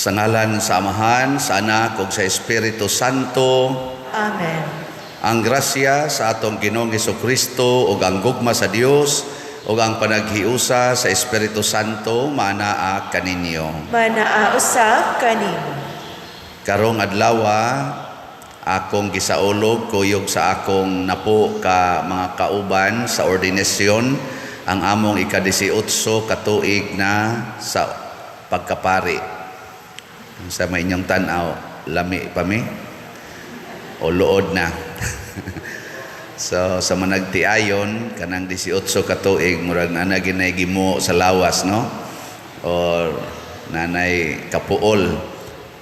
Sa ngalan sa Amahan, sa Anak ug sa Espiritu Santo. Amen. Ang grasya sa atong Ginoong Kristo ug ang gugma sa Dios ug ang panaghiusa sa Espiritu Santo manaa kaninyo. Manaa usab kanimo. Karong adlawa, akong gisaulog kuyog sa akong napo ka mga kauban sa ordinasyon ang among ika-18 ka tuig na sa pagkapari. Sa may inyong tan-aw, lami pa mi o luod na? So sa managtiayon, kanang 18 ka tuig, murag naa ginay gimo sa lawas, no, or nanay kapuol.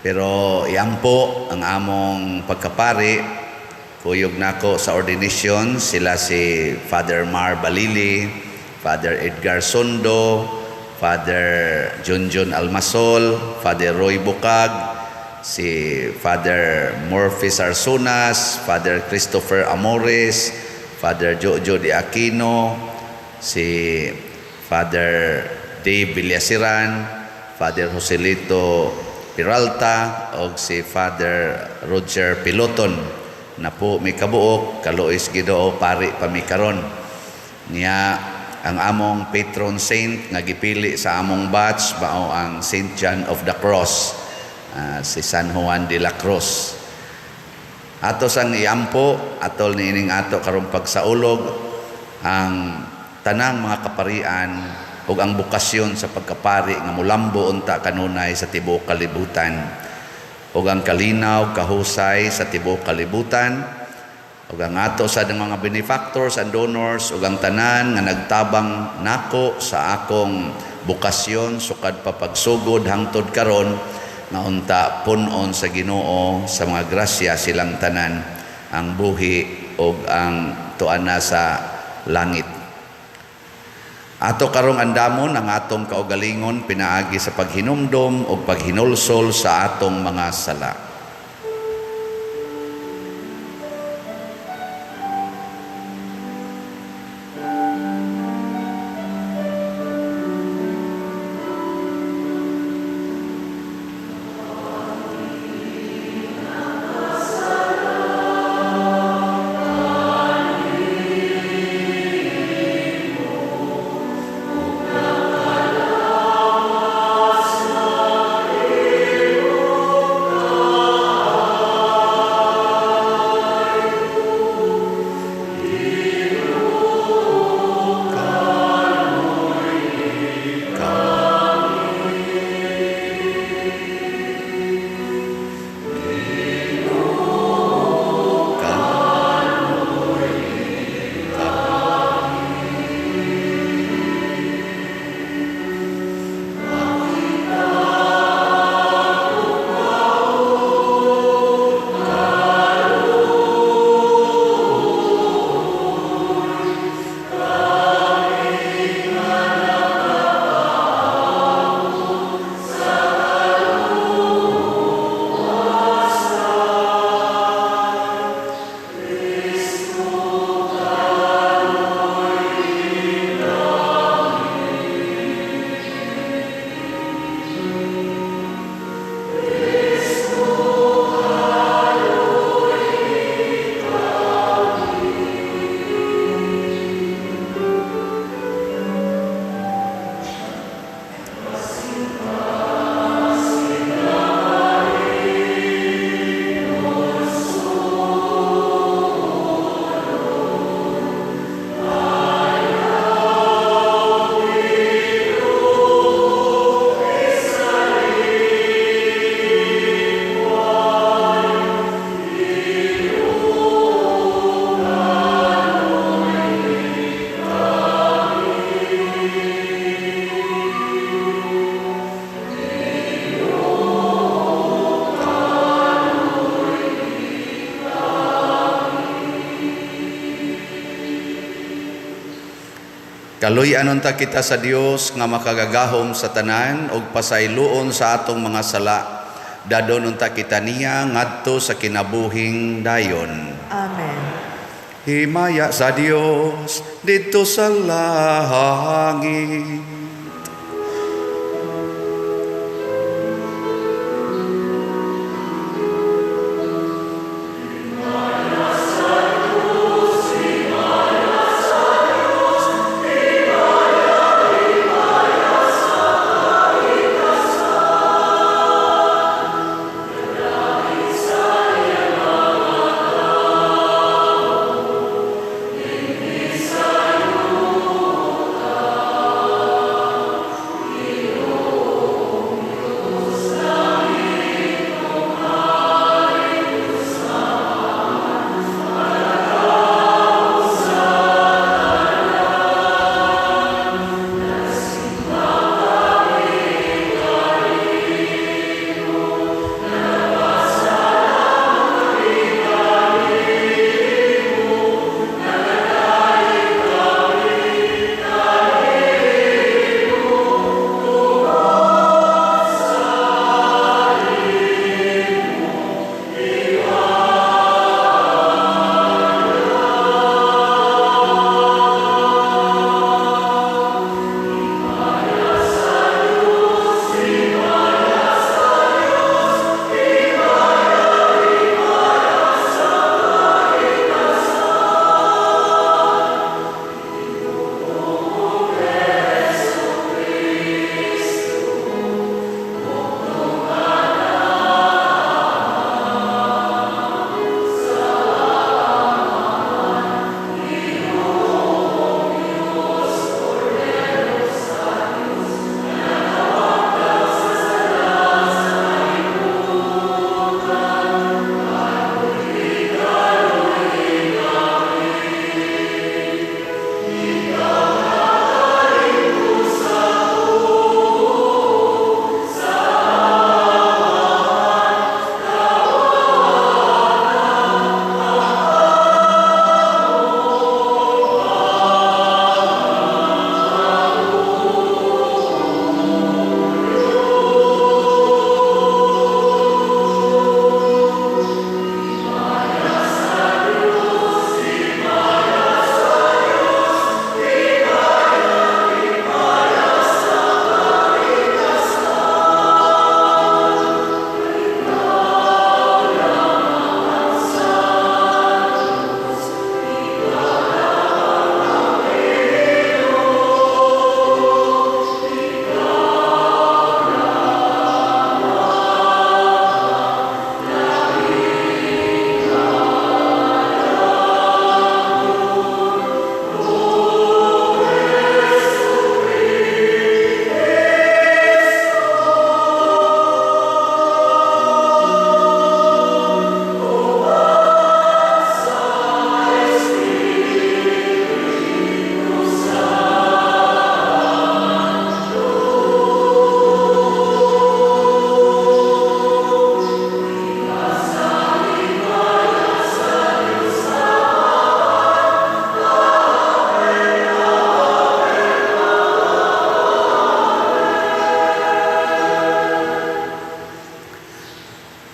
Pero iampo ang among pagkapari kuyog nako sa ordination, sila si Father Mar Balili, Father Edgar Sondo, Father Junjun Almasol, Father Roy Bukag, si Father Murphy Sarsunas, Father Christopher Amores, Father Jojo De Aquino, si Father Dave Villasiran, Father Joselito Peralta, og si Father Roger Piloton. Napo mi kabuok, kaluoy sa Ginoo, pari pa mi karon. Niya ang among patron saint nga gipili sa among batch mao ang Saint John of the Cross, si San Juan de la Cruz. Ato sang iampo atol niining ato karong pagsaulog ang tanang mga kaparian ug ang bokasyon sa pagkapari nga mulambo unta kanunay sa tibuok kalibutan, ug ang kalinaw kahusay sa tibuok kalibutan, ug ang ato sa mga benefactors and donors, ug ang tanan nga nagtabang nako sa akong bokasyon sukad pa pagsugod hangtod karon, nga unta punon sa Ginoo sa mga grasya silang tanan, ang buhi ug ang tuana sa langit. Ato karong andamon ang atong kaugalingon pinaagi sa paghinumdom ug paghinulsol sa atong mga sala. Kaluy-an unta kita sa Dios nga makagagahom sa tanan ug pasayloon sa atong mga sala. Dadon unta kita niya ngadto sa kinabuhing dayon. Amen. Himaya sa Dios didto sa langit.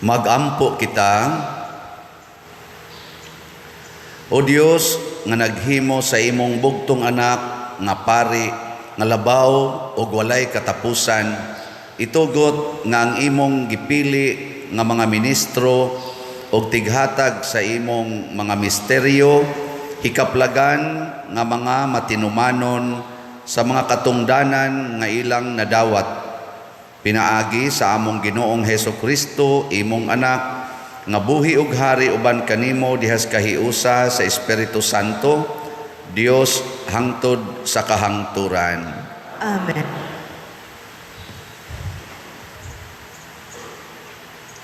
Magampo kita. O Dios, nga naghimo sa imong bugtong anak nga pari nga labaw ug walay katapusan, itugot nga ang imong gipili nga mga ministro ug tighatag sa imong mga misteryo hikaplagan nga mga matinumanon sa mga katungdanan nga ilang nadawat, pinaagi sa among Ginoong Heso Kristo, imong anak, nga buhi ug hari uban kanimo dihas kahiusa sa Espiritu Santo, Dios hangtod sa kahangturan. Amen.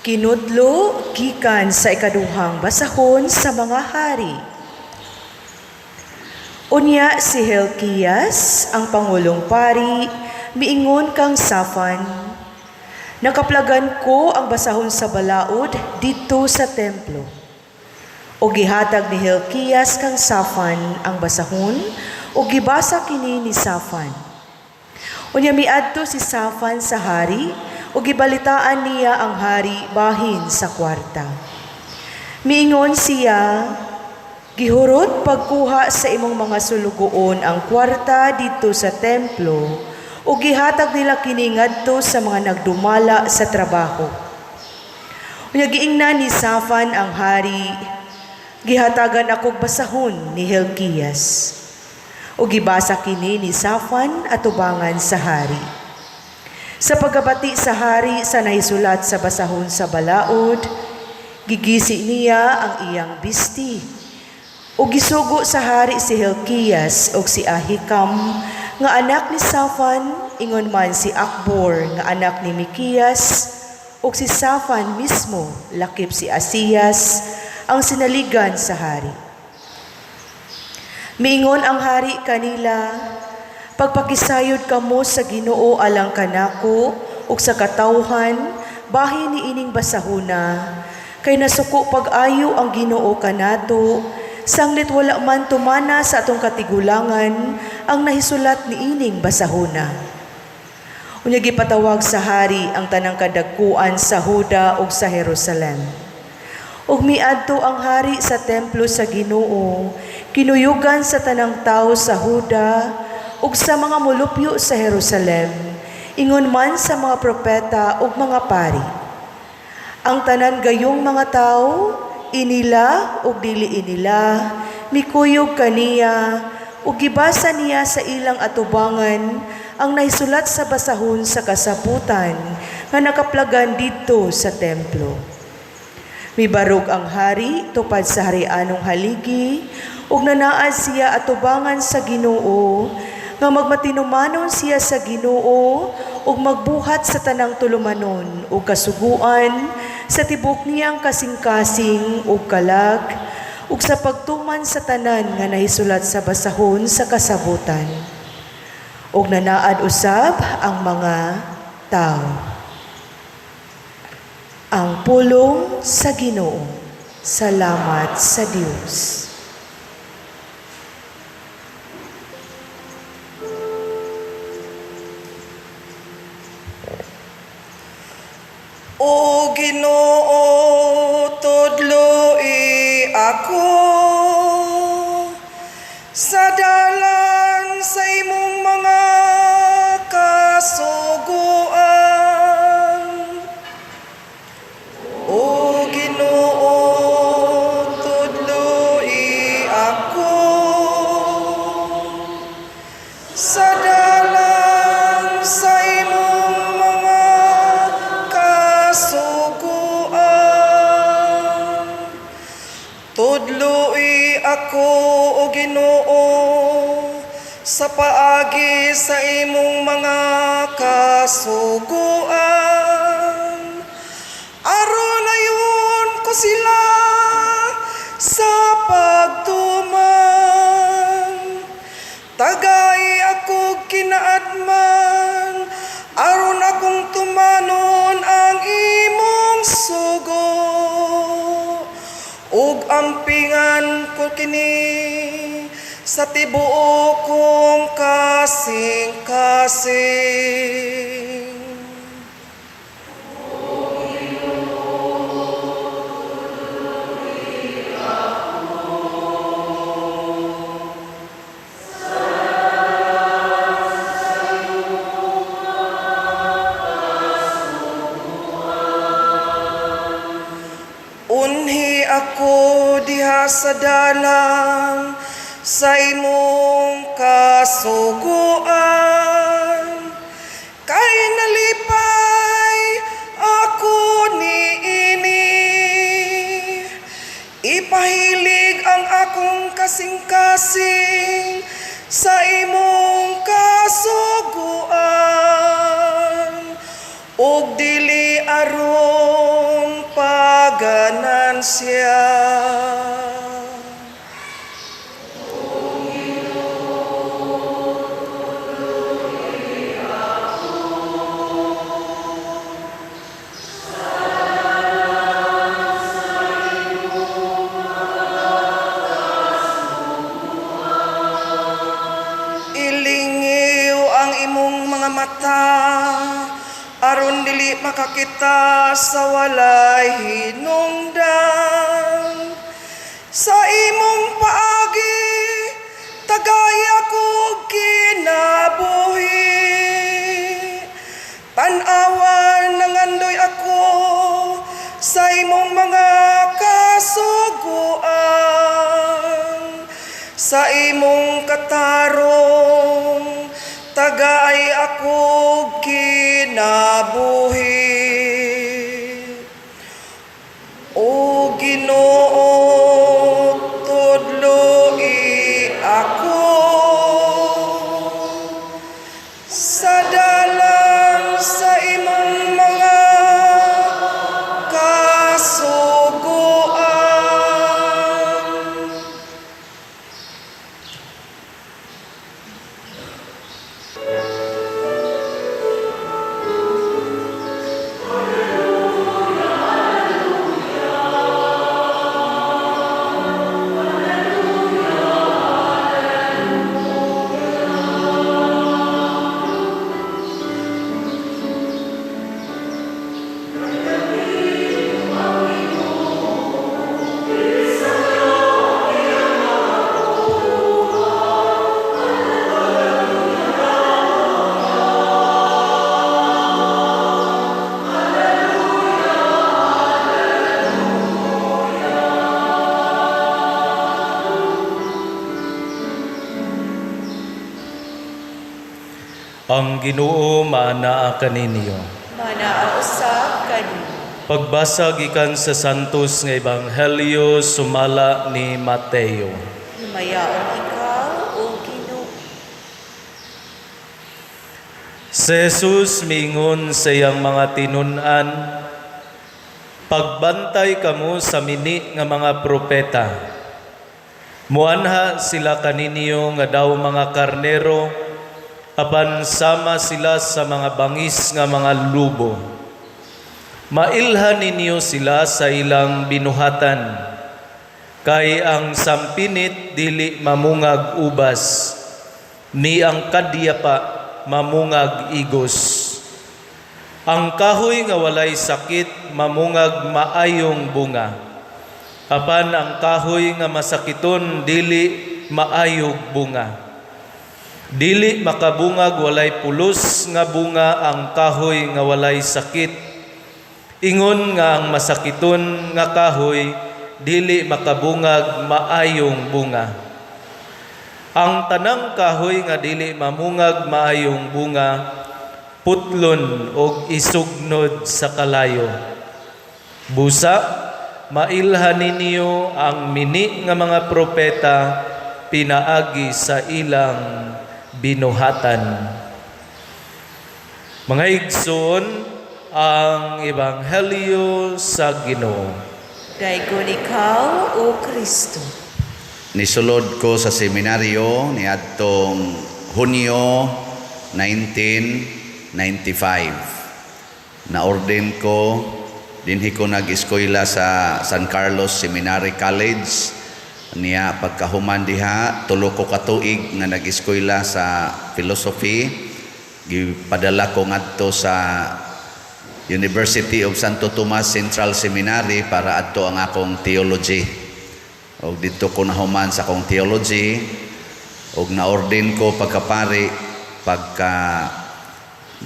Kinudlo gikan sa ikaduhang basahon sa mga hari. Unya si Hilkias, ang pangulong pari, miingon kang Safan, "Nakaplagan ko ang basahon sa balaod didto sa templo." O gihatag ni Hilkias kang Safan ang basahon, o gibasa kini ni Safan. Unya miadto si Safan sa hari, o gibalitaan niya ang hari bahin sa kwarta. Miingon siya, "Gihurot pagkuha sa imong mga sulugoon ang kwarta didto sa templo, o gihatag nila kini ngadto sa mga nagdumala sa trabaho." Unya giingnan ni Safan ang hari, "Gihatagan akog basahon ni Hilkias." O gibasa kini ni Safan atubangan sa hari. Sa pagkabati sa hari sa nahisulat sa basahon sa balaod, gigisi niya ang iyang bisti. O gisugo sa hari si Hilkias og si Ahikam nga anak ni Safan, ingon man si Akbor nga anak ni Mikias, ug si Safan mismo, lakip si Asiyas, ang sinaligan sa hari. Miingon ang hari kanila, "Pagpakisayod kamo sa Ginoo alang kanako ug sa katawhan bahin niining basahona, kay nasuko pag-ayo ang Ginoo kanato, sanglit wala man tumana sa atong katigulangan ang nahisulat niining basahona." Unya gipatawag sa hari ang tanang kadagkuan sa Huda ug sa Jerusalem. Ug miadto ang hari sa templo sa Ginoo, kinuyugan sa tanang tawo sa Huda ug sa mga molupyo sa Jerusalem, ingon man sa mga propeta ug mga pari. Ang tanan gayong mga tawo, inila ug dili inila, mikuyog kaniya, ug gibasa niya sa ilang atubangan ang nahisulat sa basahon sa kasabutan nga nakaplagan didto sa templo. Mibarog ang hari tupad sa harianong haligi, ug nanaad siya atubangan sa Ginoo, nga magmatinumanon siya sa Ginoo ug magbuhat sa tanang tulumanon ug kasuguan sa tibok niyang kasing-kasing ug kalag, ug sa pagtuman sa tanan nga nahisulat sa basahon sa kasabutan. Ug nanaad usab ang mga tawo. Ang pulong sa Ginoo. Salamat sa Dios. O Ginoo, tudloi ako sa dalan sa imong mga kasuguan. O Ginoo, tudloi ako sa dalan sa imong mga kasuguan. Tudloi ako, O Ginoo, sa paagi sa imong mga kasuguan. Aron ayon ko sila sa pagtuman. Tagay ako kinaadman, aron akong tumanon ang imong sugo. Ug ampingan ko kini sa tibuok kong kasing-kasing. sa dalan sa imong kasuguan. Kay nalipay ako niini. Ipahilig ang akong kasing-kasing sa imong kasuguan ug dili aron paganansya. Ilingiw ang imong mga mata aron dili makakita sa walay hinungdan. Sa imong paagi tagay ako kinabuhi. Tan-awan nangandoy ako sa imong mga kasuguan. Sa imong katarong tagay ako kinabuhi. O Ginoo, tudloi ako sa dalan sa imong mga kasuguan. Ang Ginoo maanaa kaninyo. Manaa usab kanimo. Pagbasa gikan sa Santos nga Ebanghelyo sumala ni Mateo. Himayaon ikaw, O Ginoo. Si Jesus miingon sa iyang mga tinun-an, "Pagbantay kamo sa mini nga mga propeta. Muanha sila kaninyo nga daw mga karnero, apan sama sila sa mga bangis nga mga lubo. Mailhan ninyo sila sa ilang binuhatan, kay ang sampinit dili mamungag ubas, ni ang kadyapa mamungag igos. Ang kahoy nga walay sakit mamungag maayong bunga, apan ang kahoy nga masakiton dili maayog bunga. Dili makabungag walay pulos nga bunga ang kahoy nga walay sakit. Ingon nga ang masakiton nga kahoy dili makabungag maayong bunga. Ang tanang kahoy nga dili mamungag maayong bunga putlon og isugnod sa kalayo. Busa, mailhan ninyo ang mini nga mga propeta pinaagi sa ilang binuhatan." Mga igsoon, ang Ebanghelyo sa Ginoo. Daygon ikaw, O Kristo. Nisulod ko sa seminaryo niadtong Hunyo 1995. Na-ordain ko, dinhi ko nag-eskwela sa San Carlos Seminary College. Niya pagkahuman diha, 3 ko ka tuig nga nag-eskwela sa philosophy. Gipadala ko ngadto sa University of Santo Tomas Central Seminary para adto ang akong theology. Og didto ko nahuman sa akong theology og na-ordain ko pagkapari pagka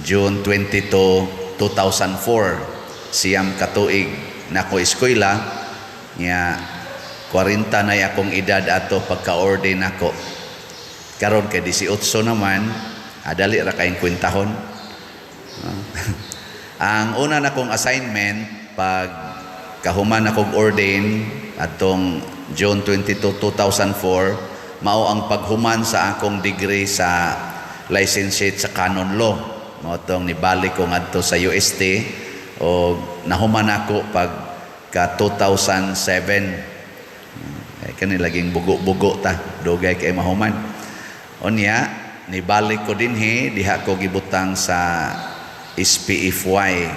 June 22, 2004. 9 ka tuig na ako eskwela niya. 40 na akong edad ato pagka-ordain ako. Karon kay 18 naman, dali ra kayong kwentahon. Ang una na kong assignment pag kahuman akong ordain atong June 22, 2004, mao ang paghuman sa akong degree sa licentiate sa Canon Law. Mao tong nibalik ko ngadto sa UST o nahuman ako pag ka 2007. Ay kani laging bugo-bugo ta, dugay kay mahuman. Unya, nibalik ko dinhi, diha ko gibutang sa SPFY,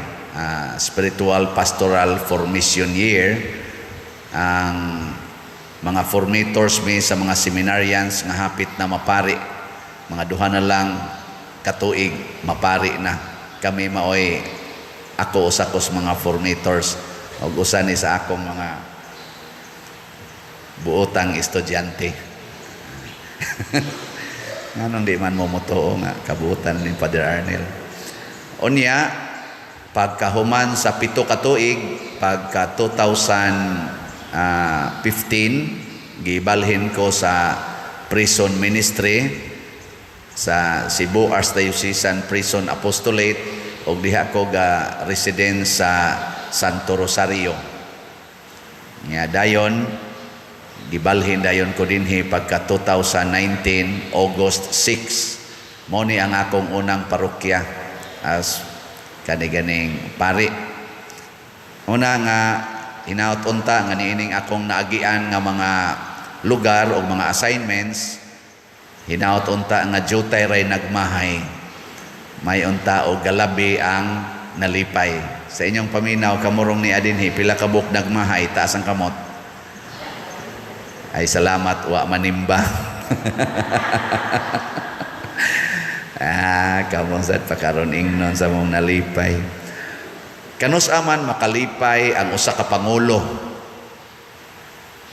Spiritual Pastoral Formation Year. Ang mga formators mi sa mga seminarians nga hapit na mapari. Mga duha na lang katuig mapari na. Kami maoy ako usa ko sa mga formators ug usa ni sa akong mga buotang estudyante. Nganong di man mo motuo nga kabuotan ni Father Arnel? Unya, pagkahuman sa 7 ka tuig, pagka 2015, gibalhin ko sa prison ministry sa Cebu Archdiocesan Prison Apostolate ug diha ko ga residence sa Santo Rosario. Nya dayon gibalhin dayon ko dinhi pagka 2019 August 6. Mao ni ang akong unang parokya as kani ganing pari. Una nga hinaot unta nga niining akong naagian nga mga lugar o mga assignments, hinaot unta nga jutay ray nagmahay, may unta o galabi ang nalipay. Sa inyong paminaw, kamurong ni adinhi, pila ka buok nagmahay? Taas ang kamot. Ay, salamat wa manimba. Ah, kamo sad pa karon ingnon sa mong nalipay. Kanus aman makalipay ang usa ka pangulo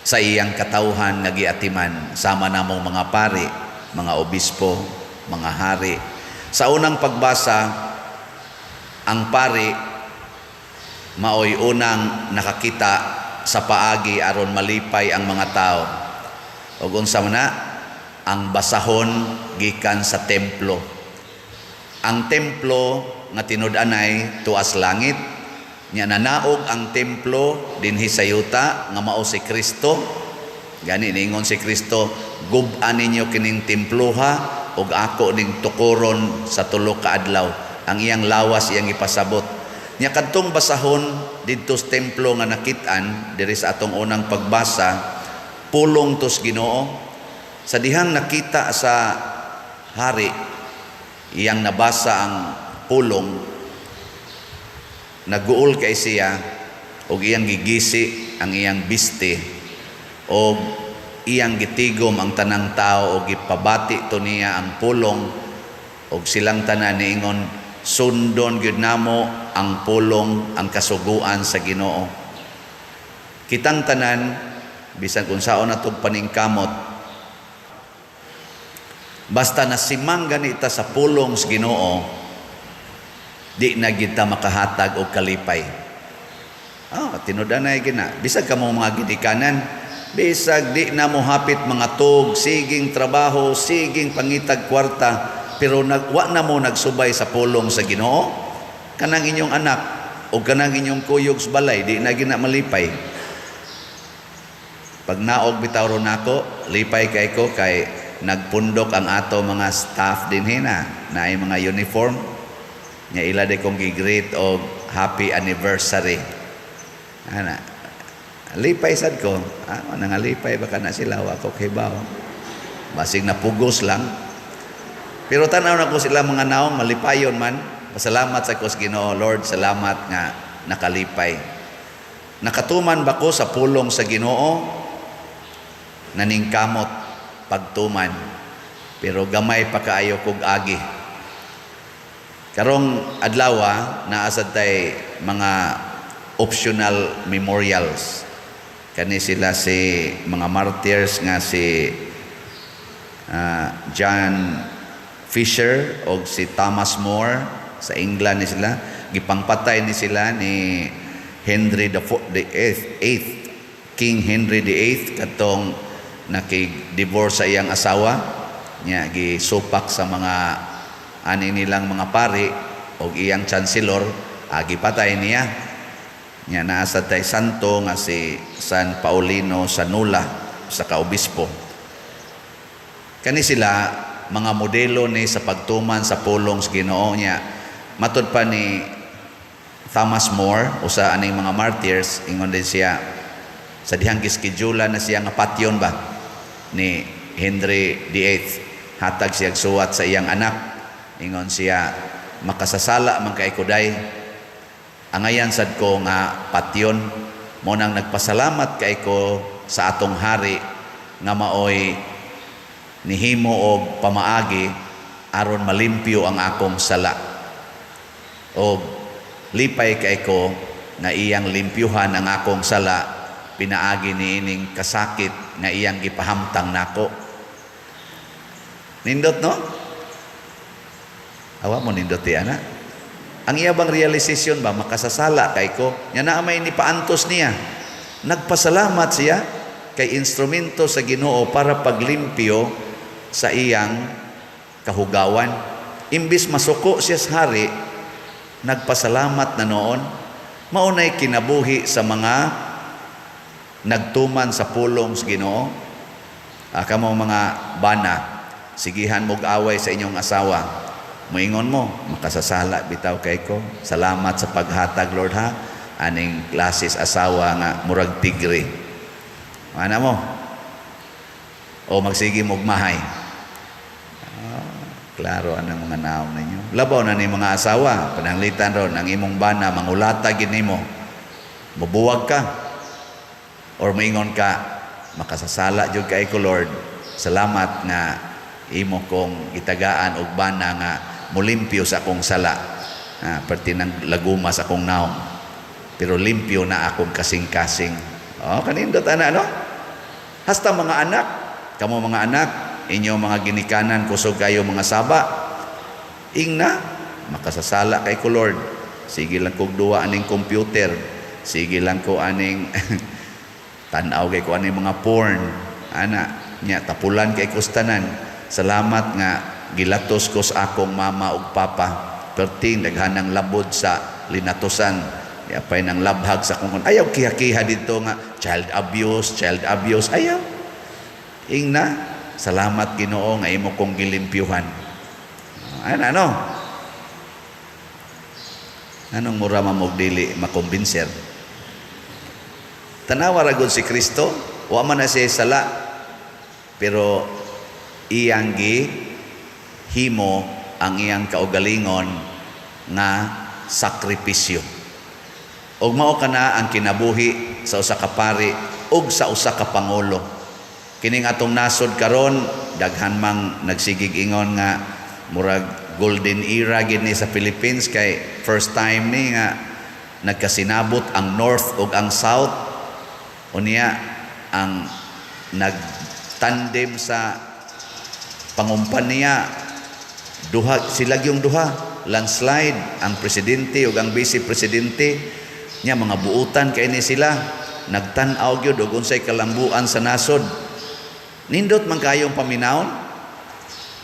sa iyang katawhan nga giatiman, sama namong mga pari, mga obispo, mga hari? Sa unang pagbasa, ang pari maoy unang nakakita sa paagi aron malipay ang mga tao. Ug unsa man na ang basahon gikan sa templo? Ang templo nga tinud-anay tuas langit, nya nanaog ang templo dinhi sa yuta nga mao si Kristo. Gani niingon si Kristo, "Gub-an ninyo kining temploha ug ako ning tukuron sa 3 ka adlaw." Ang iyang lawas iyang ipasabot. Nya kadtong basahon didto sa templo nga nakit-an diri sa atong unang pagbasa, pulong tos Ginoo. Sa dihang nakita sa hari, iyang nabasa ang pulong, naguol kay siya og iyang gigisi ang iyang biste og iyang gitigom ang tanang tao og gipabati to niya ang pulong, og silang tanan niingon, "Sundon gyud namo ang pulong, ang kasuguan sa Ginoo." Kitang tanan, bisan kung saon natong paningkamot, basta nasimang ganita sa pulong sa Ginoo, di na kita makahatag og kalipay. Ah, tinud-anay gina. Bisag kamo mga gidikanan, bisag di na mo hapit mga tug, siging trabaho, siging pangitag kwarta, pero wa na mo nagsubay sa pulong sa Ginoo, kanang inyong anak o kanang inyong kuyog sa balay, di na gina malipay. Pag naog bitaw ron nako, lipay kay ko kay nagpundok ang ato mga staff dinhi na naay mga uniform. Nya ila de kong gi-greet og happy anniversary. Ana. Lipay sad ko. Ah, nangalipay baka na sila, wa ko kibaw. Basig napugos lang. Pero tan-aw na ko sila mga naong malipayon man. Pasalamat sa ko sa Ginoo, "Lord, salamat nga nakalipay." Nakatuman ba ko sa pulong sa Ginoo? Naningkamot pagtuman. Pero gamay pa kaayo kog agi. Karong adlaw, naa sad tay mga optional memorials. Kani sila si mga martyrs nga si John Fisher o si Thomas More. Sa England ni sila gipangpatay ni sila ni Henry the eighth, King Henry VIII, katong nakig-divorce sa iyang asawa niya, gisupak sa mga ani nilang mga pari og iyang chancellor, agi patay niya. Nya naa sa tay santo nga si San Paulino Sanula sa kaobispo. Kani sila mga modelo ni sa pagtuman sa pulong sa Ginoo niya. Matud pa ni Thomas More, usa aning mga martyrs, ingon din siya sa dihang giskedyula na siya nga patyon ba ni Henry VIII, hatag siya suwat sa iyang anak. Ingon siya, "Makasasala man kay kuday, angayan sad ko nga patyon. Mo nang nagpasalamat kay ko sa atong hari nga maoy nihimo og pamaagi aron malimpyo ang akong sala. Og lipay kay ko nga iyang limpyuhan ang akong sala pinaagi niining kasakit nga iyang gipahamtang nako." Nindot, no? Awa mo nindot ti ana. Ang iya bang realization ba, makasasala kay ko, nya naa may nipaantos niya. Nagpasalamat siya kay instrumento sa Ginoo para paglimpyo sa iyang kahugawan. Imbis masuko siya sa hari, nagpasalamat na noon. Maunay kinabuhi sa mga nagtuman sa pulong sa Ginoo. Kamo mga bana, sigihan mo'g away sa inyong asawa. Moingon mo, "Makasasala bitaw kay ko. Salamat sa paghatag, Lord, ha. Aning klases asawa nga murag tigre." Ana mo? O magsige mo'g mahay. Klaro anang mga naong ninyo. Labaw na ni mga asawa, pananglitan ron, ang imong bana, mangulata gid nimo. Mubuwag ka. Or moingon ka, "Makasasala jud kay ko, Lord. Salamat nga imo kong gitagaan og bana nga mulimpyo sa akong sala. Perti ng laguma sa akong naong. Pero limpyo na akong kasing-kasing." Oh, kanindot ana, no? Hasta mga anak, kamo mga anak, inyo mga ginikanan kusog kayo mga saba. Ingna, "Makasasala kay ko, Lord. Sige lang kog duwa aning computer. Sige lang ko aning tan-aw kay ko aning mga porn." Ana, nya tapulan kay kustanan. "Salamat nga gilatos ko sa akong mama ug papa. Perting daghanang labod sa linatosan. Yapay nang labhag sa akong." Ayaw kiha-kiha dito nga child abuse, child abuse. Ayaw. Ingna, "Salamat, Ginoo, nga imo kong gilimpyuhan." Ano, ano? Anong mura man dili makumbinser? Tanawa ra gud si Kristo, wa man na siya sala. Pero iyang gi himo ang iyang kaugalingon nga sakripisyo. Ug mao kana ang kinabuhi sa usa ka pari ug sa usa ka pangulo. Kining atong nasod karon, daghan mang nagsigig ingon nga murag golden era gid ni sa Philippines kay first time ni nga nagkasinabot ang North ug ang South. Unya ang nagtandem sa pangumpanya, duha sila, yung duha landslide, ang presidente ug ang vice presidente nya. Mga buutan kay ni sila, nagtan-aw gyud og unsay kalambuan sa nasod. Nindot man kayong paminawon,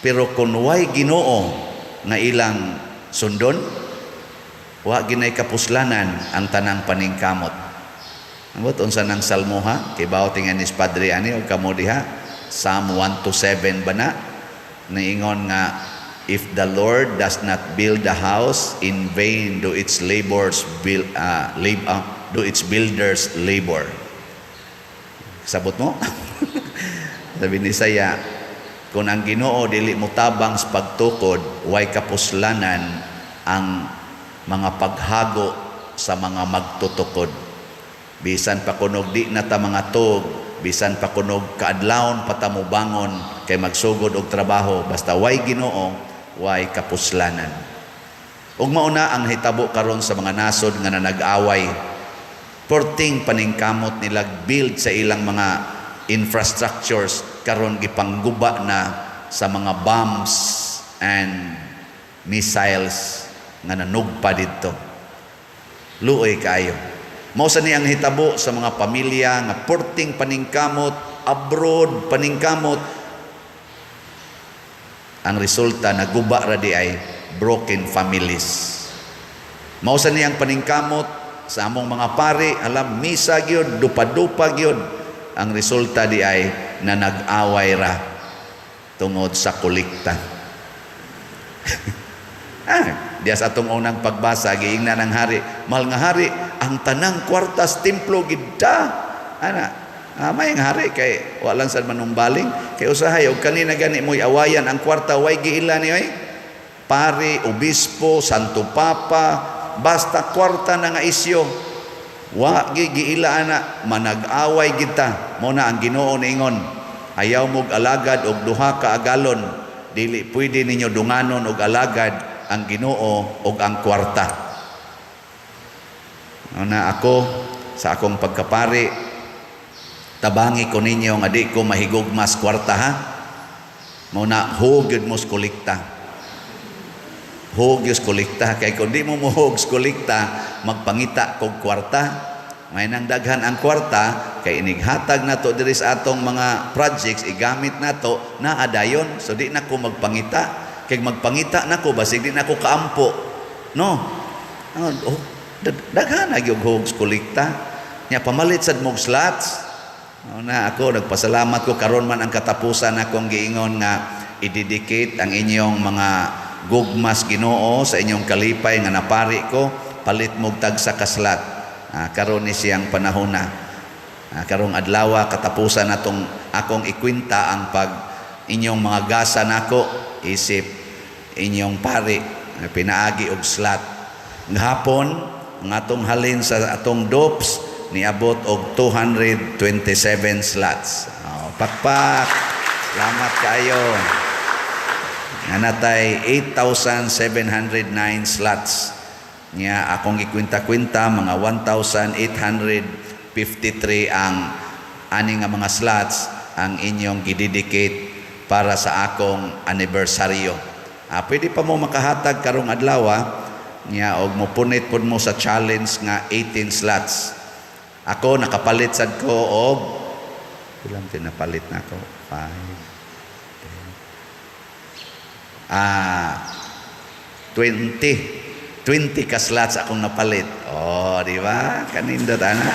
pero kun way Ginoo nga ilang sundon, wa ginay kapuslanan ang tanang paningkamot. Ambot unsa nang salmo, ha? Kibaw tingan ni Padre ani og kamo diha. Psalm 127 ba na? Niingon nga, "If the Lord does not build the house, in vain do its labors build lab, do its builders labor." Sabot mo? Sabi ni saya, kung ang Ginoo dili motabang sa pagtukod, way kapuslanan ang mga paghago sa mga magtutukod. Bisan pa kunog di na ta mga tug, bisan pa kunog kaadlawon pa ta mobangon kay magsugod og trabaho, basta way Ginoo, way kapuslanan. Ug mao na ang hitabo karon sa mga nasod nga nanag-away. Perting paningkamot nila build sa ilang mga infrastructures, karon gipangguba na sa mga bombs and missiles nga nanugpa didto. Luoy kaayo. Mao sa ni ang hitabo sa mga pamilya nga porting paningkamot, abroad paningkamot. Ang resulta, naguba ra di ay, broken families. Mao sa ni ang paningkamot sa among mga pari, alam misa gyud, dupa-dupa gyud. Ang resulta di ay na nag-away ra tungod sa kolekta. Diya sa atong unang pagbasa, giingnan ng hari, "Mahal nga hari, ang tanang kwartas templo gidda." Ana, may ang hari kay walang sad manumbaling kay usahay og kanina gani mo'y awayan ang kwarta, way giila ni oy. Pari, obispo, Santo Papa, basta kwarta na nga isyo. Wa gi giila ana, manag-away kita. Mo na ang Ginoo niingon, "Ayaw mog alagad og duha ka agalon, dili pwede ninyo dunganon og alagad ang Ginoo og ang kwarta." Na ako sa akong pagkapari, tabangi ko ninyo nga di ko mahigugmas kwarta ha. Mo na hug gyud mo sa kolekta. Hug gyud sa kolekta kay kung di mo mohug sa kolekta, magpangita kog kwarta. May nang daghan ang kwarta kay inighatag nato diri sa atong mga projects, igamit nato na adayon. So di na ko magpangita. Kay magpangita nako, basig di na ko kaampo. No. Oh, daghan na gyud hug sa kolekta. Nya pamalit sad mog slots. No, na ako nagpasalamat ko karon man ang katapusan akong giingon nga i-dedicate ang inyong mga gugmas Ginoo sa inyong kalipay nga napari ko, palit mog tagsa ka slot. Karon ni siyang panahon na. Karong adlaw katapusan natong akong ikwenta ang pag inyong mga gasa nako isip inyong pari pinaagi og slot. Gahapon ang atong halin sa atong dopes niabot og 227 slots. Oh, pakpak. Salamat kaayo. Nga natay 8,709 slots. Nya akong gikwenta-kwenta, mga 1,853 ang ani nga mga slots ang inyong gidedicate para sa akong anibersaryo. Pwede pa mo makahatag karong adlaw nya og mopunit pud mo sa challenge nga 18 slots. Ako nakapalit sad ko og ilang tinapalit na ako? 5, 10, 20. 20 ka slots akong napalit. Oh, di ba? Kanindot ana.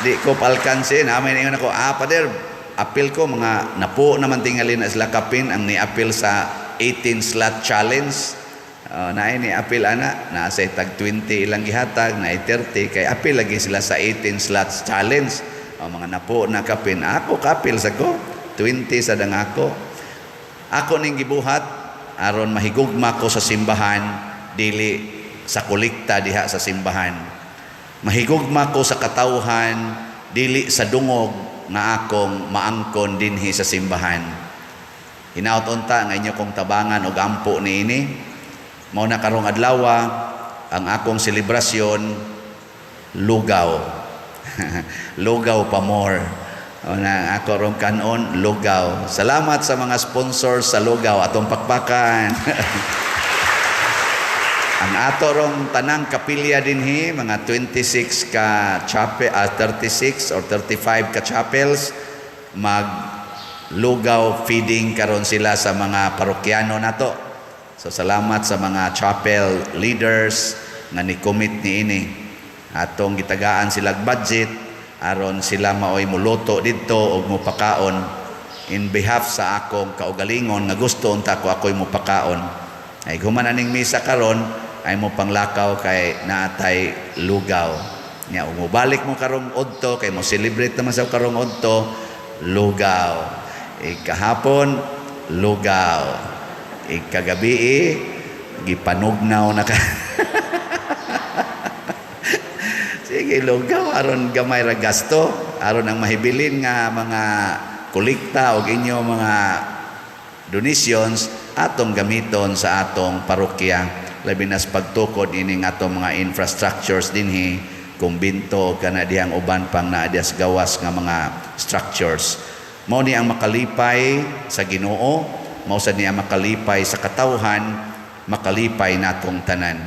Di ko palkansin. Amin ingon ako, "Pader, apil ko mga napo naman tingali na sila kapin ang ni-apil sa 18 slot challenge." Naay ni apil ana, naa say tag 20 ilang gihatag, naay 30 kay apil lagi sila sa 18 slots challenge. Oh, mga napo na kapin. Ako kapil sa ko, 20 sa dang ako. Ako ning gibuhat aron mahigugma ko sa simbahan, dili sa kolekta diha sa simbahan. Mahigugma ko sa katawhan, dili sa dungog nga akong maangkon dinhi sa simbahan. Hinaot unta nga inyo kong tabangan og ampo niini. Mao na karong adlaw ang akong selebrasyon, lugaw. Lugaw pa more. O na ako rong kanon lugaw. Salamat sa mga sponsors sa lugaw, atong pakpakan. Ang ato rong tanang kapilya dinhi, mga 26 ka chapel, 36 or 35 ka chapels, mag lugaw feeding karon sila sa mga parokyano nato. So salamat sa mga chapel leaders nga ni-commit niini. Atong gitagaan sila budget aron sila maoy muluto didto og mopakaon in behalf sa akong kaugalingon nga gusto unta ko ako'y mopakaon. Ay human aning misa karon ay mo panglakaw kay naatay lugaw. Nya ug mobalik mo karong udto kay mo celebrate naman sa karong udto, lugaw. Ikahapon lugaw. Ikagabi gipanugnaw na ka. Sige, lugaw aron gamay ra gasto, aron ang mahibilin nga mga kolekta og inyo mga donations atong gamiton sa atong parokya, labi na sa pagtukod ining atong mga infrastructures dinhi, kumbinto kana dihang uban pang naa diha sa gawas nga mga structures. Mao ni ang makalipay sa Ginoo, mao sad ni ang makalipay sa katawhan, makalipay natong tanan.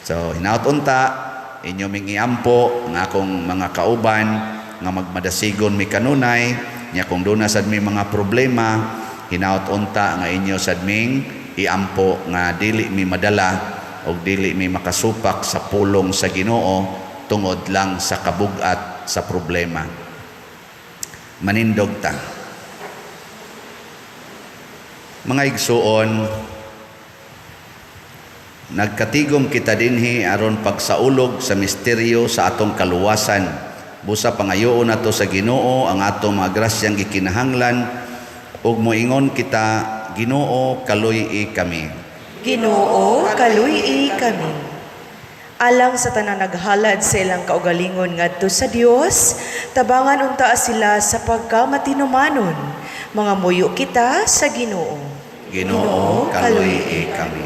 So hinaut unta Inyo ming iampo ang akong mga kauban nga magmadasigon mi kanunay nya kung duna sad mi mga problema, hinaot unta nga inyo sad ming iampo nga dili mi madala og dili mi makasupak sa pulong sa Ginoo tungod lang sa kabug-at sa problema. Manindog ta. Mga igsuon, nagkatigom kita dinhi aron pagsaulog sa misteryo sa atong kaluwasan. Busa pangayoon nato sa Ginoo ang atong mga grasyang gikinahanglan ug moingon kita, Ginoo, kaluy-i kami. Ginoo, kaluy-i kami. Alang sa tanang naghalad sa ilang kaugalingon ngadto sa Dios, tabangan unta sila sa pagkamatinumanon. Mga muyo kita sa Ginoo. Ginoo, kaluy-i kami.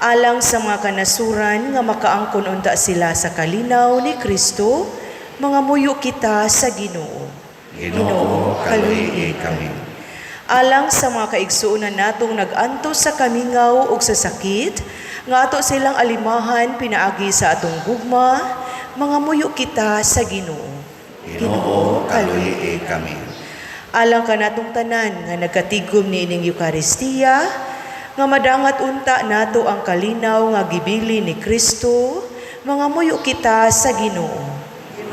Alang sa mga kanasuran nga makaangkon unta sila sa kalinaw ni Kristo, mga muyo kita sa Ginoo. Ginoo, kaluy-i kami. Alang sa mga kaigsuonan natong nag-antos sa kamingaw ug sa sakit, nga ato silang alimahan pinaagi sa atong gugma, mga muyo kita sa Ginoo. Ginoo, kaluy-i kami. Alang kanatong tanan nga nagkatigom niining Eukaristiya, nga madangat unta nato ang kalinaw nga gibili ni Kristo, mga muyo kita sa Ginoo.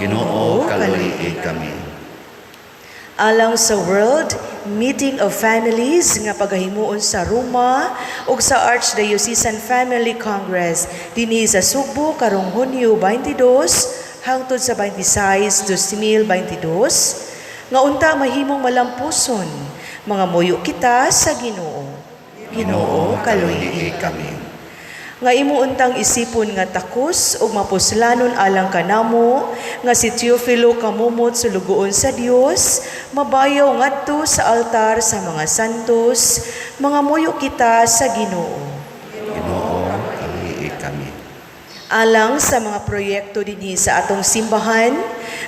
Ginoo, kaluy-i kami. Alang sa World Meeting of Families nga pagahimuon sa Roma ug sa Archdiocesan Family Congress dinhi sa Sugbo karong Hunyo 22 hangtod sa 26, 2022 nga unta mahimong malampuson, mga muyo kita sa Ginoo. Ginoo, kaluy-i kami. Nga imo untang isipon nga takos ug mapuslanon alang kanamo nga si Teofilo Camomot sulugoon sa Dios mabayaw ngadto sa altar sa mga santos, mga muyo kita sa Ginoo. Ginoo, kaluy-i kami. Alang sa mga proyekto dinhi sa atong simbahan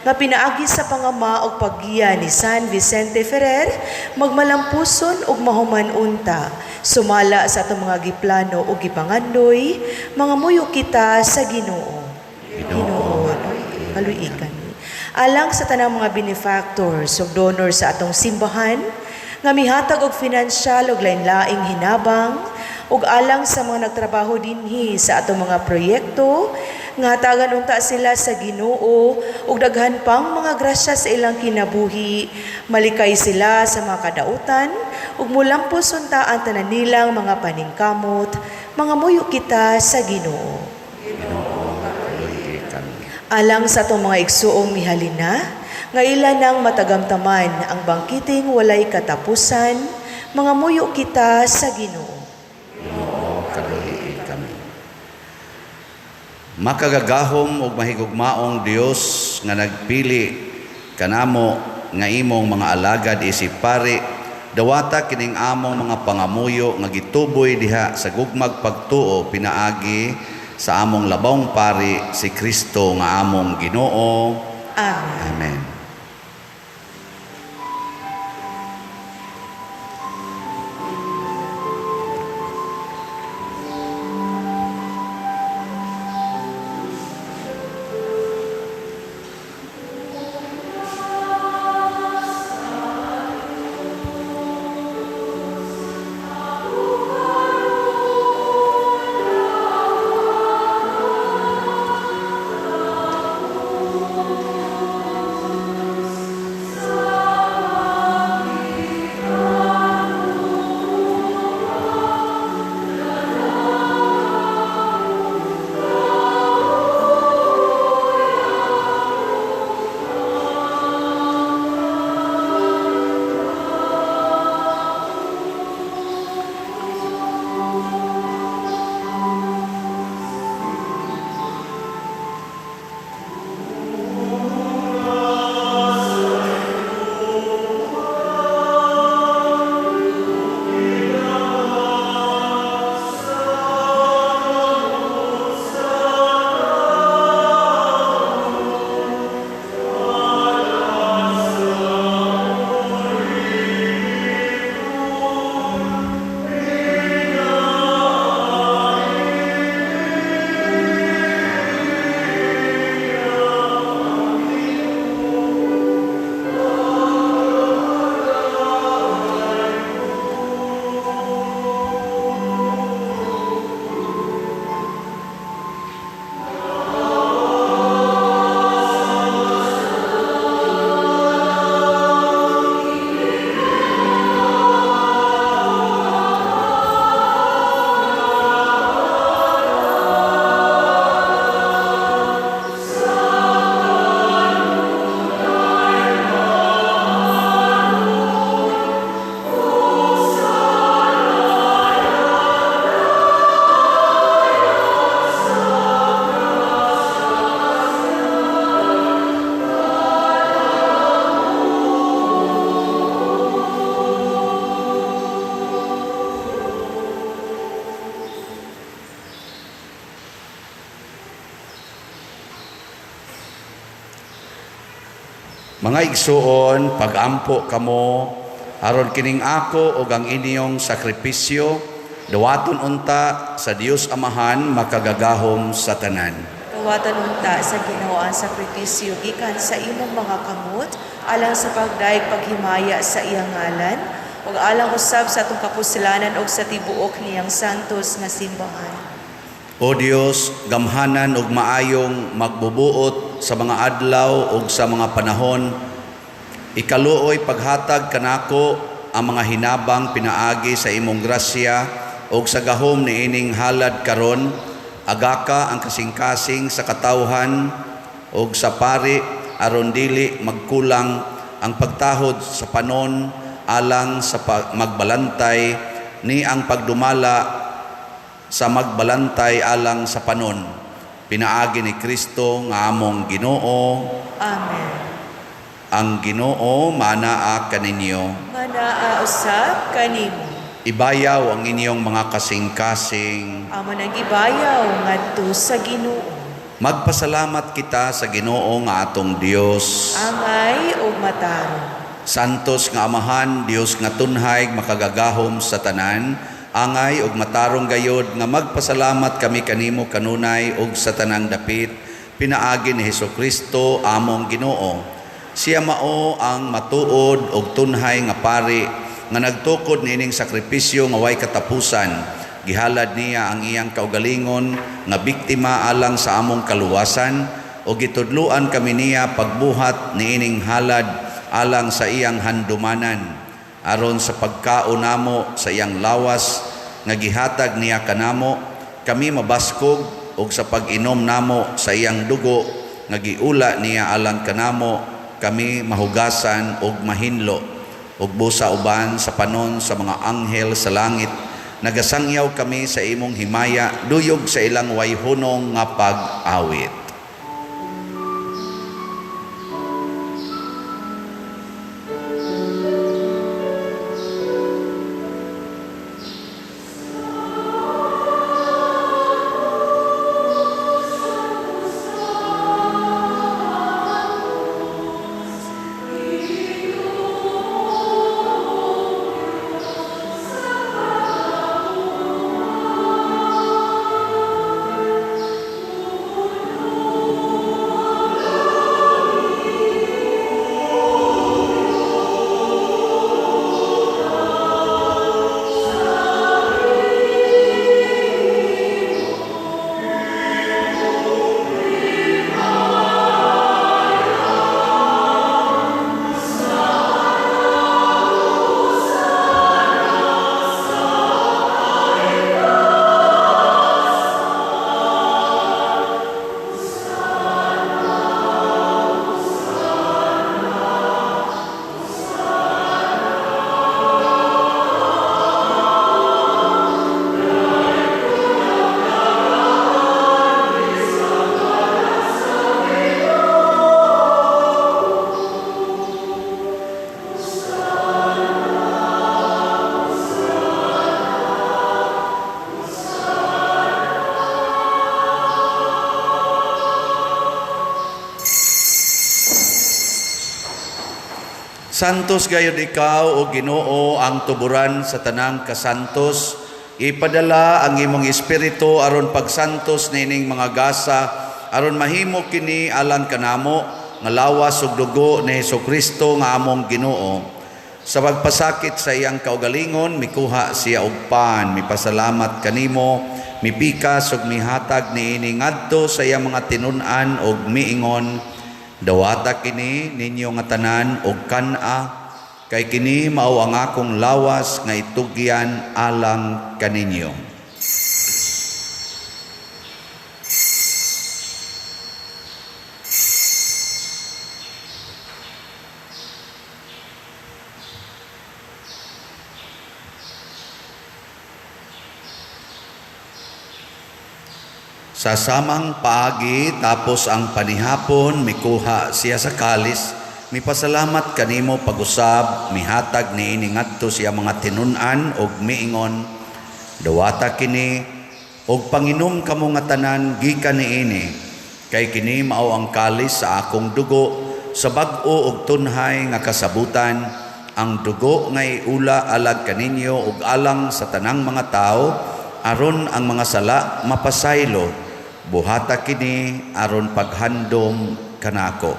nga pinaagi sa pangama og paggiya ni San Vicente Ferrer, magmalampuson ug mahuman unta sumala sa atong mga giplano ug gipangandoy, mga muyo kita sa Ginoo. Ginoo, kaluy-i kami. Alang sa tanang mga benefactors ug donors sa atong simbahan nga mihatag og financial ug lain-laing hinabang, ug alang sa mga nagtrabaho dinhi sa atong mga proyekto nga hatagan unta sila sa Ginoo ug daghan pang mga grasya sa ilang kinabuhi, malikay sila sa mga kadautan ug mulampos unta ang tanan nilang mga paningkamot, mga muyo kita sa Ginoo. Ginoo, kaluy-i kami. Alang sa atong mga igsuong mihalina, nga ila nang matagamtaman ang bangkiting walay katapusan, mga muyo kita sa Ginoo. Ginoo, kaluy-i kami. Makagagahom ug mahigugmaong Dios nga nagpili kanamo nga imong mga alagad isip pari, dawata kining among mga pangamuyo nga gituboy diha sa gugmag pagtuo pinaagi sa among labawng pari si Kristo nga among Ginoo. Amen. Amen. Mga igsuon, pagampo kamo aron kining ako ug ang inyong sakripisyo dawaton unta sa Dios Amahan makagagahom sa tanan. Dawatan unta sa Ginoo ang sakripisyo gikan sa imong mga kamot alang sa pagdayeg paghimaya sa iyang ngalan ug alang usab sa atong kapuslanan ug sa tibuok niyang santos nga simbahan. O Dios, gamhanan ug maayong magbubuot sa mga adlaw ug sa mga panahon, ikaluoy paghatag kanako ang mga hinabang pinaagi sa imong grasya ug sa gahom niining halad karon, agaka ang kasing-kasing sa katawhan ug sa pari aron dili magkulang ang pagtahod sa panon alang sa magbalantay ni ang pagdumala sa magbalantay alang sa panon. Pinaagi ni Kristo nga among Ginoo. Amen. Ang Ginoo manaa kaninyo. Manaa usab kanimo. Ibayaw ang inyong mga kasing-kasing. Amo nang gibayaw ngadto sa Ginoo. Magpasalamat kita sa Ginoo nga atong Dios. Angay ug matarong. Santos nga Amahan, Dios nga tunhay, makagagahom sa tanan, angay ug matarong gayod nga magpasalamat kami kanimo kanunay ug sa tanang dapit, pinaagi ni Hesukristo among Ginoo. Siya mao ang matuod ug tunhay nga pari nga nagtukod niining sakripisyo nga way katapusan. Gihalad niya ang iyang kaugalingon nga biktima alang sa among kaluwasan ug gitudluan kami niya pagbuhat niining halad alang sa iyang handumanan, aron sa pagkaon namo sa iyang lawas nga gihatag niya kanamo kami mabaskog, ug sa pag-inom namo sa iyang dugo nga giula niya alang kanamo kami mahugasan ug mahinlo. Ug busa uban sa panon sa mga anghel sa langit, nagasangyaw kami sa imong himaya duyog sa ilang wayhunong nga pag-awit. Santos gayud ikaw, o Ginoo, ang tuburan sa tanang kasantos. Ipadala ang imong espiritu aron pagsantos niining mga gasa, aron mahimo kini alang kanamo nga lawas ug dugo ni Hesukristo nga among Ginoo. Sa pagpasakit sa iyang kaugalingon, mikuha siya og pan, mipasalamat kanimo, mipikas ug mihatag niini ngadto sa iyang mga tinun-an ug miingon, dawata kini ninyo nga tanan og kan-a, kay kini mao ang akong lawas nga itugyan alang kaninyo. Sa samang paagi, tapos ang panihapon, mikuha siya sa kalis, mipasalamat kanimo pag-usab, mihatag niini ngadto siya mga tinun-an og miingon, dawata kini og panginom kamo nga tanan gikan niini, kay kini mao ang kalis sa akong dugo sa bag-o ug tunhay nga kasabutan, ang dugo nga iula alag kaninyo ug alang sa tanang mga tawo aron ang mga sala mapasaylo. Buhata kini aron paghandom kanako.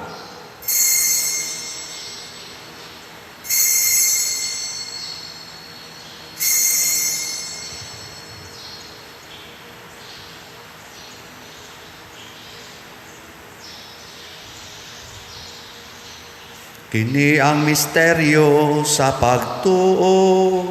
Kini ang misteryo sa pagtuo.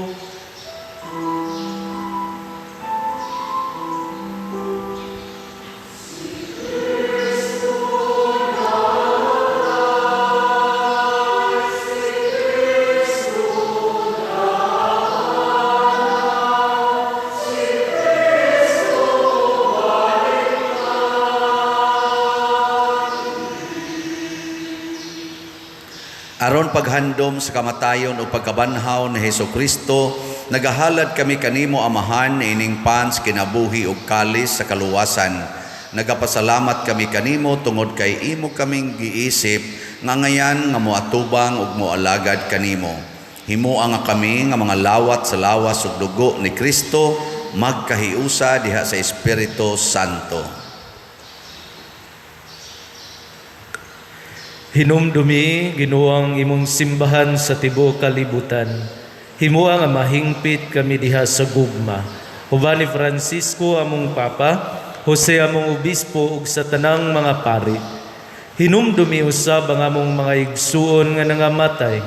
Aron paghandom sa kamatayon o pagkabanhaw ni Hesus Kristo, nagahalad kami kanimo Amahan ining pans kinabuhi ug kalis sa kaluwasan. Nagapasalamat kami kanimo tungod kay imo kaming giisip nga ngayan nga moatubang ug moalagad kanimo. Himoa nga kami nga mga lawat sa lawas ug dugo ni Kristo magkahiusa diha sa Espiritu Santo. Hinumdumi Ginoo ang imong simbahan sa tibuok kalibutan. Himoa nga mahingpit kami diha sa gugma. Uban ni Francisco among Papa, Jose among Obispo ug sa tanang mga pari. Hinumdumi usab ang among mga igsuon nga nangamatay.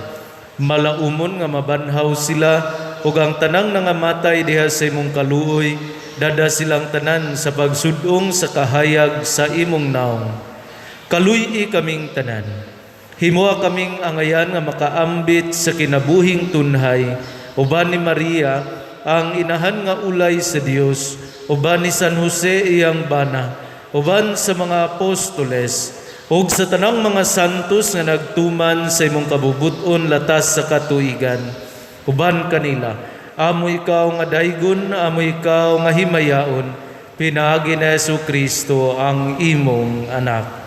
Malaumon nga mabanhaw sila ug ang tanang nangamatay diha sa imong kaluoy, dada silang tanan sa pagsudong sa kahayag sa imong naong. Kaluy-i kaming tanan. Himoa kaming angayan nga makaambit sa kinabuhing tunhay, uban ni Maria, ang inahan nga ulay sa Dios, uban ni San Jose iyang bana, uban sa mga apostoles, ug sa tanang mga santos nga nagtuman sa imong kabubut-on latas sa katuigan. Uban kanila, amo ikaw nga daygon, amo ikaw nga himayaon, pinaagi ni Hesus Kristo ang imong anak.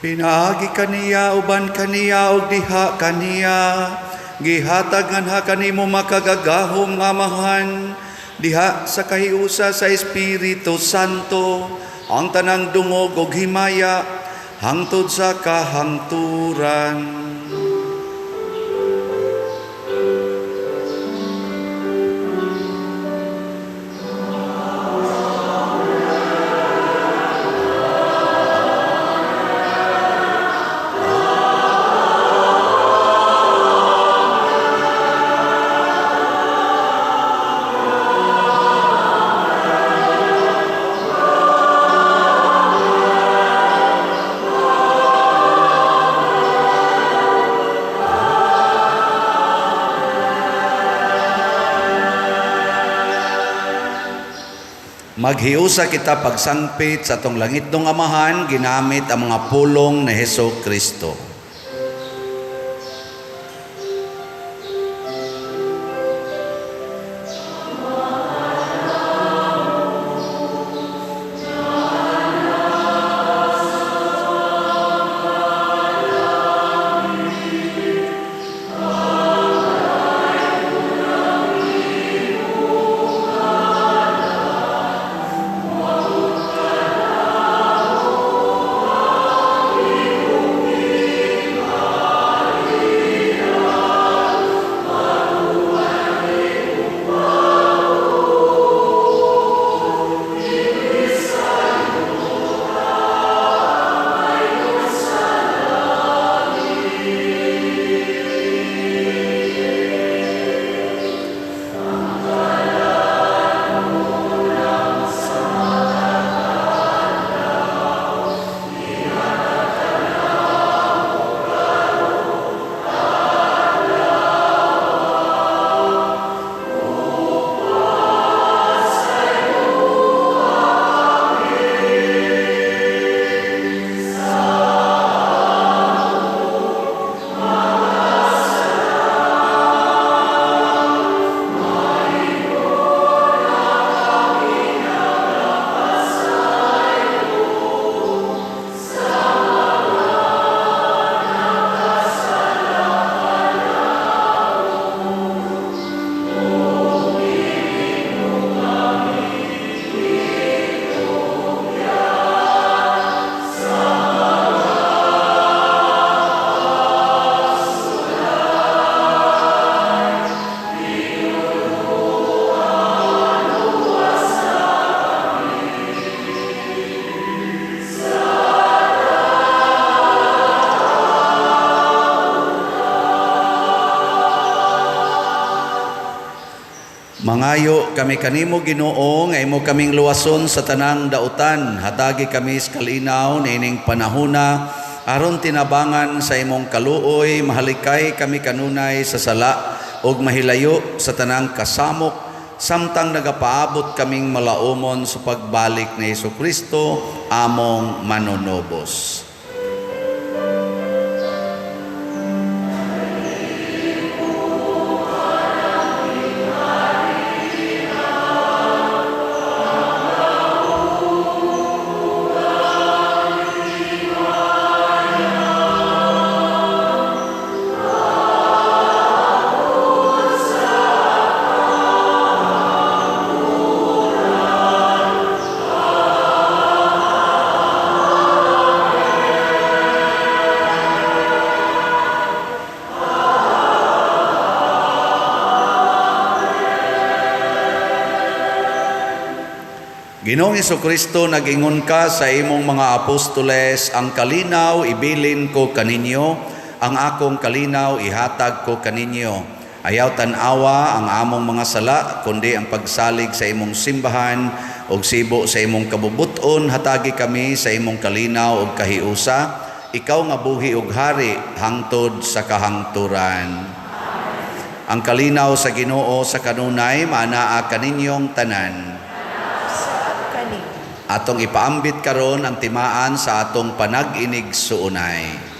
Pinaagi kaniya, uban kaniya, ug diha kaniya, gihatag nganha kanimo makagagahom nga Amahan, diha sa kahiusa sa Espiritu Santo, ang tanang dungog ug himaya, hangtod sa kahangturan. Maghiusa kita pagsangpit sa atong langitnong Amahan ginamit ang mga pulong ni Hesus Kristo. Mangayo kami kanimo, Ginoo, nga imo kaming luwason sa tanang dautan. Hatagi kami sa kalinaw niining panahona aron tinabangan sa imong kaluoy, mahalikay kami kanunay sa sala ug mahilayo sa tanang kasamok samtang nagapaabot kaming malaumon sa pagbalik ni Hesukristo among manunubos. Ginoong Hesukristo, nag-ingon ka sa imong mga apostoles, "Ang kalinaw ibilin ko kaninyo, ang akong kalinaw ihatag ko kaninyo. Ayaw tan-awa ang among mga sala, kundi ang pagsalig sa imong simbahan ug sibo sa imong kabubuton, hatagi kami sa imong kalinaw ug kahiusa, ikaw nga buhi ug hari hangtod sa kahangturan." Ang kalinaw sa Ginoo sa kanunay maanaa kaninyong tanan. Kani. Atong ipaambit karon ang timaan sa atong panag-inigsuonay.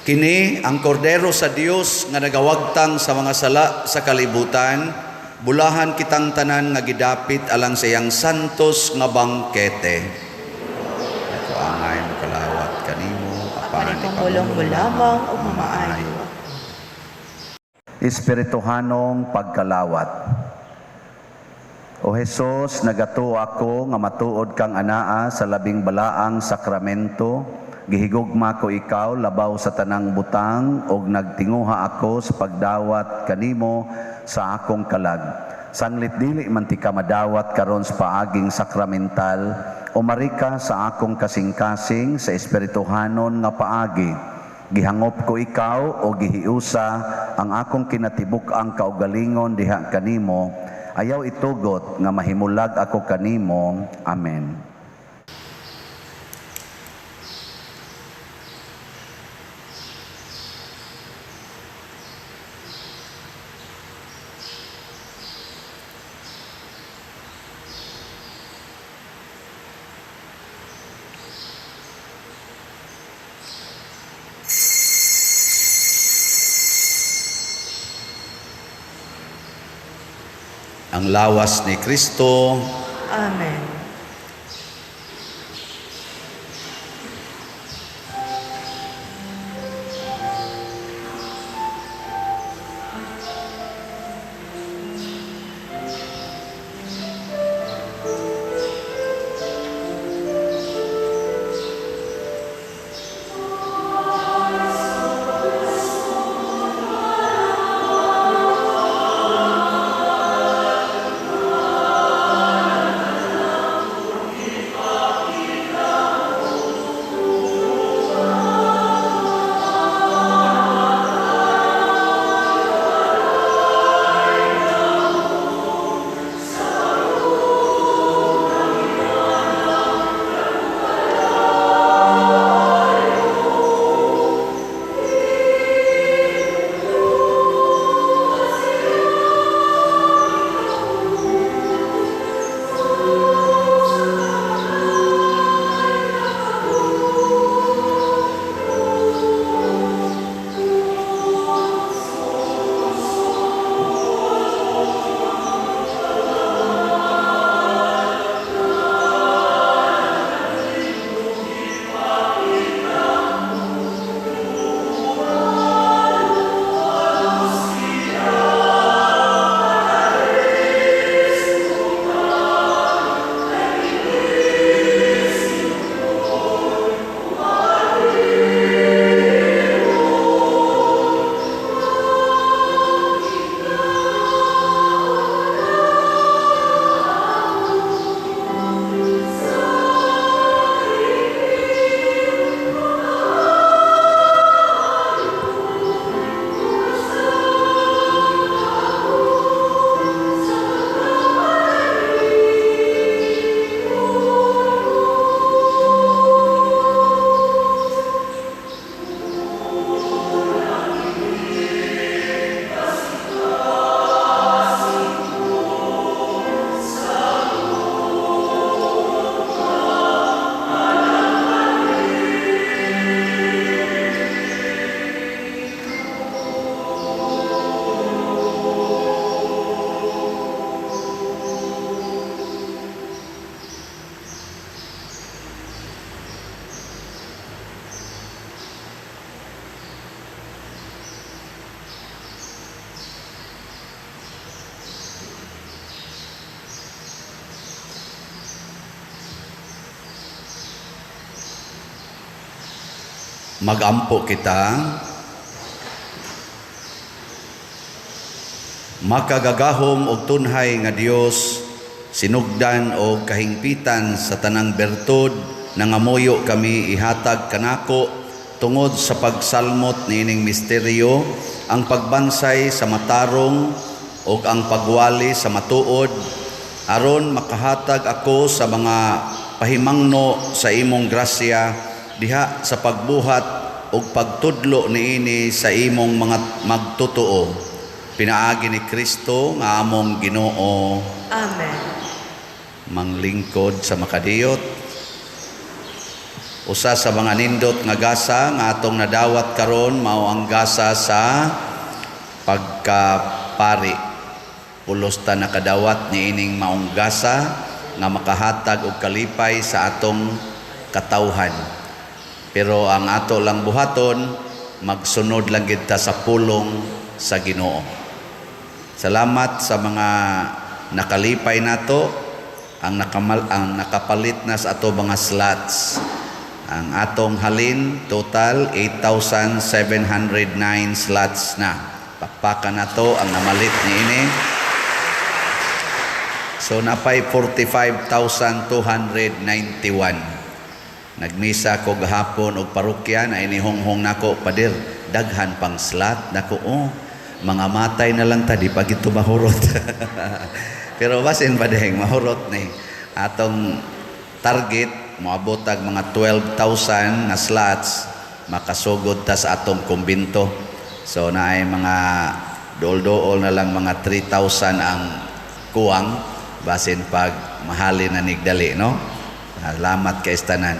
Kini ang kordero sa Dios nga nagawagtang sa mga sala sa kalibutan, bulahan kitang tanan nga gidapit alang sa iyang santos nga bangkete. Ako angay makalawat kanimo Apan apan ipamulong mo lamang ug mamaayo. Espirituhanong pagkalawat. O Hesus, nagatuo ako nga matuod kang anaa sa labing balaang sakramento. Gihigugma ko ikaw labaw sa tanang butang ug nagtinguha ako sa pagdawat kanimo sa akong kalag. Sanglit dili man ti ka madawat karon sa paaging sakramental, umari ka sa akong kasing-kasing sa espirituhanon nga paagi. Gihangop ko ikaw o gihiusa ang akong kinatibuk-ang kaugalingon diha kanimo. Ayaw itugot nga mahimulag ako kanimo. Amen. Ang lawas ni Kristo. Amen. Magampo kita. Makagagahom og tunhay nga Dios, sinugdan og kahingpitan sa tanang bertud, nangamuyo kami ihatag kanako tungod sa pagsalmot niining misteryo, ang pagbansay sa matarong ug ang pagwali sa matuod, aron makahatag ako sa mga pahimangno sa imong grasya diha sa pagbuhat ug pagtudlo niini sa imong mga magtotoo. Pinaagi ni Kristo nga among Ginoo. Amen. Manglingkod sa makadiyot. Usa sa mga nindot nga gasa nga atong nadawat karon mao ang gasa sa pagkapari. Pulos ta nakadawat niining maong gasa nga makahatag og kalipay sa atong katawhan. Pero ang ato lang buhaton, magsunod lang gid ta sa pulong sa Ginoo. Salamat sa mga nakalipay nato, ang nakapalit na sa ato mga slots. Ang atong halin total 8,709 slots na. Pakpakan nato ang namalit niini. So napay 45,291. Nagmisa ko gahapon og parokya na inihonghong nako, Pader, daghan pang slot nako. Oh, Mga matay na lang ta, di pa gito mahurot. Pero basin pa deheng mahurot ni. Atong target moabot tag mga 12,000 nga slots, makasugod ta sa atong kumbinto. So naay mga dool-dool na lang, mga 3,000 ang kuwang, basin pag mahalin na nigdali, no? Salamat kay tanan.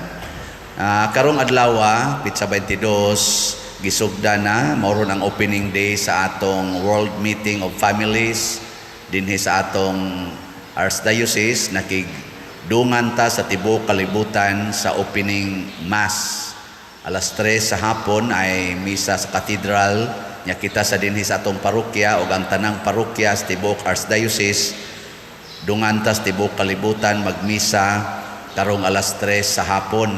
Karong adlaw, petsa 22, gisugda na mao ang opening day sa atong World Meeting of Families dinhi sa atong Archdiocese. Nakigdungan ta sa tibuok kalibutan sa opening mass. Alas 3 sa hapon ay misa sa cathedral nya, kita sa dinhi sa atong parokya ug ang tanang parokya sa tibuok Archdiocese, dungan ta sa tibuok kalibutan magmisa karong alas 3 sa hapon.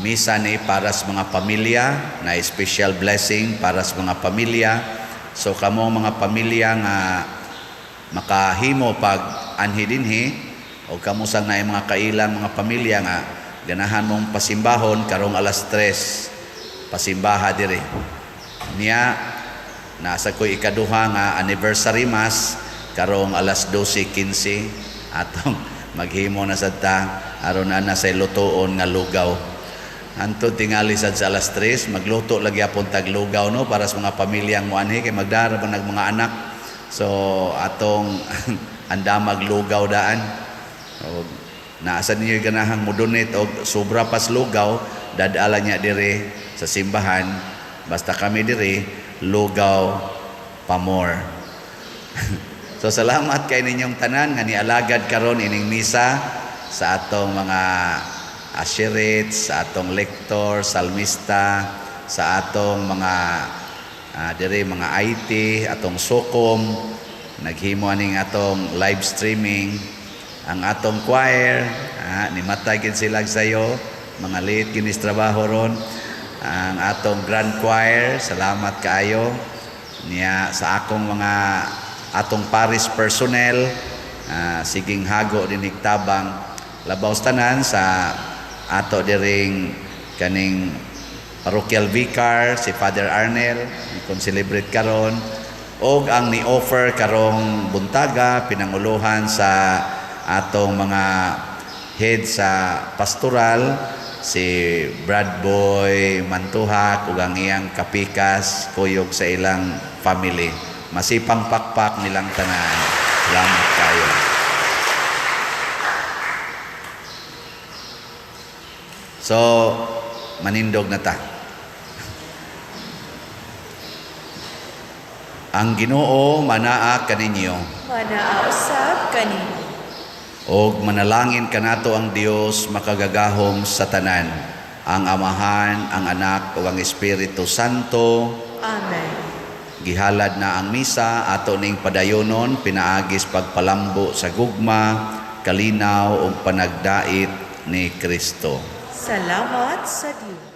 Misa ni para sa mga pamilya na special blessing para sa mga pamilya. So kamo mga pamilya nga makahimo pag anhi dinhi o kamo sang naay mga kailang mga pamilya nga ganahan mong pasimbahon karong alas 3, pasimbaha diri. Niya nasa ko'y ikaduha nga anniversary mass karong alas 12:15, atong maghimo na sad ta aron na sa lutoon nga lugaw. Hantod tingali sad sa alas 3, magluto lagi apon tag lugaw, no, para sa mga pamilyang moanhi kay magdara ba nag mga anak. So atong andamag lugaw daan. Og naasa ninyo ganahang mo-donate og sobra pas lugaw, dadala niya diri sa simbahan. Basta kami diri, lugaw pa more. So salamat kay ninyong tanan nga nialagad karon ining misa, sa atong mga usherates, sa atong lector, salmista, sa atong mga diri mga IT, atong sukom, naghimo aning atong live streaming, ang atong choir, nimatay gid sila sayo, mga late ginis trabaho ron. Ang atong grand choir, salamat kaayo. Niya sa akong mga atong parish personnel, siging hago din tabang, labaw sa tanan sa ato diring kaning parochial vicar si Father Arnel kung celebrate karon, og ang ni-offer karong buntaga, pinanguluhan sa atong mga head sa pastoral, si Brad Boy Mantuhak ug ang iyang kapikas, kuyog sa ilang family. Masipang pakpak nilang tanan. Salamat kayo. So, manindog na ta. Ang Ginoo manaa kaninyo. Manaa usab kaninyo. Og manalangin kanato ang Dios makagagahom sa tanan, ang Amahan, ang Anak ug ang Espiritu Santo. Amen. Gihalad na ang misa, ato ning padayonon pinaagis pagpalambo sa gugma, kalinaw ug panagdait ni Kristo. Salamat sa Dios.